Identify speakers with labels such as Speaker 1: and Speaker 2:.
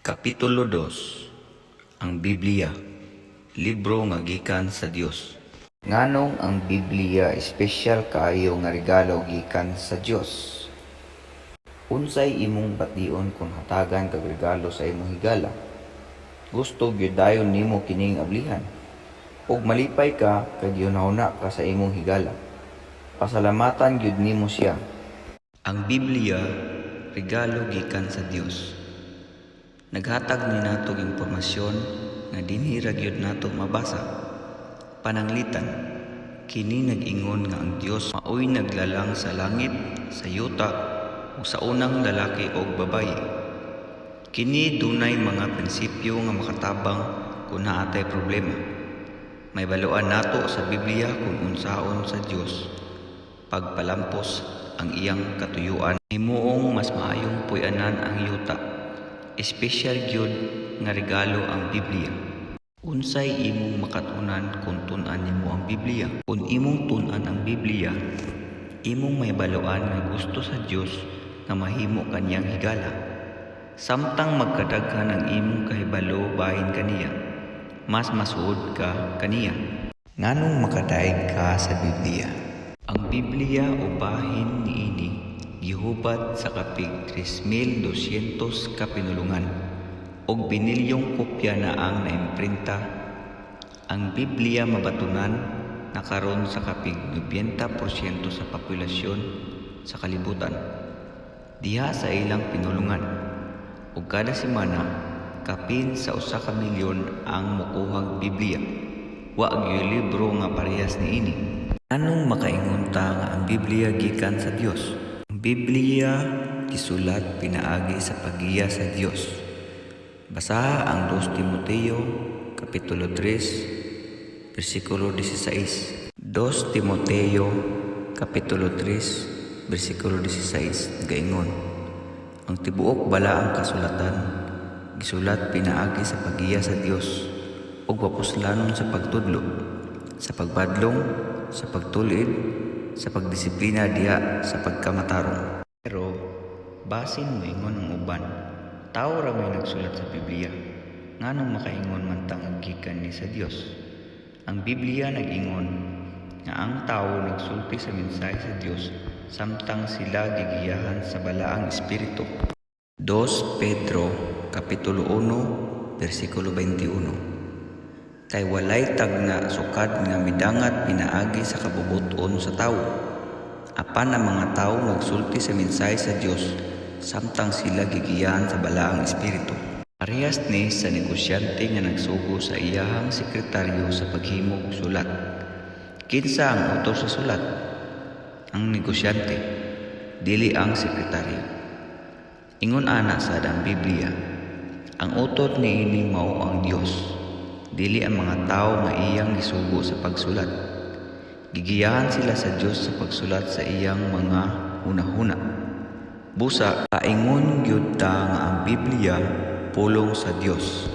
Speaker 1: Kapitulo 2. Ang Biblia, libro nga gikan sa Dios. Nganong ang Biblia espesyal kaayo nga regalo gikan sa Dios? Unsay imong bation kung hatagan kag regalo sa imong higala? Gusto gyud dayon nimo kining ablihan. Ug malipay ka kay gihunahuna ka sa imong higala. Pasalamatan gyud nimo siya. Ang Biblia, regalo gikan sa Dios. Naghatag ni natog impormasyon nga dinhi ra gyud nato mabasa. Pananglitan, kini nag-ingon nga ang Dios maoy naglalang sa langit, sa yuta ug sa unang lalaki ug babaye. Kini dunay mga prinsipyo nga makatabang kung naa tay problema. Mahibaluan nato sa Biblia kung unsaon sa Dios pagpalampos ang iyang katuyuan, himuong mas maayong puy-anan ang yuta. Espesyal gyud nga regalo ang Biblia. Unsay imong makat-onan kung tun-an nimo ang Biblia? Kung imong tun-an ang Biblia, imong mahibaluan nga gusto sa Dios nga mahimo ka niyang higala. Samtang magkadaghan ang imong kahibalo bahin kaniya, mas masuod ka kaniya. Nganong makadaig ka sa Biblia? Ang Biblia o bahin niini gihubad sa kapig 3,200 ka pinulongan ug binilyong kopya na ang naimprinta. Ang Biblia mabatunan na karon sa kapig 90% sa populasyon sa kalibutan diha sa ilang pinulongan, ug kada semana kapin sa 1 ka milyon ang mokuhag Biblia. Wa gyoy libro nga parehas niini. Nganong makaingon ta nga ang Biblia gikan sa Dios? Ang Biblia gisulat pinaagi sa paggiya sa Dios. Basaha ang 2 Timoteo kapitulo 3 bersikulo 16. 2 Timoteo kapitulo 3 bersikulo 16 nagaingon: "Ang tibuok balaang kasulatan gisulat pinaagi sa paggiya sa Dios ug mapuslanon sa pagtudlo, sa pagbadlong, sa pagtul-id, sa pagdisiplina diha sa pagkamatarong." Pero basin moingon ang uban, "Tawo ra may nagsulat sa Biblia. Nganong makaingon man ta nga gikan ni sa Dios?" Ang Biblia nag-ingon nga ang tawo nagsulti sa mensahe sa Dios samtang sila gigiyahan sa Balaang Espiritu. 2 Pedro kapitulo 1 bersikulo 21: "Kay walay tagna sukad nga midangat pinaagi sa kabubut-on sa tawo. Apan ang mga tawo nagsulti sa mensahe sa Dios samtang sila gigiyahan sa Balaang Espiritu." Parehas ni sa negosyante nga nagsugo sa iyahang sekretaryo sa paghimog sulat. Kinsa ang autor sa sulat? Ang negosyante, dili ang sekretaryo. Ingon ana sad ang Biblia. Ang autor niini mao ang Dios, dili ang mga tawo nga iyang gisugo sa pagsulat. Gigiyahan sila sa Dios sa pagsulat sa iyang mga hunahuna. Busa, kaingon gyud ta nga ang Biblia pulong sa Dios.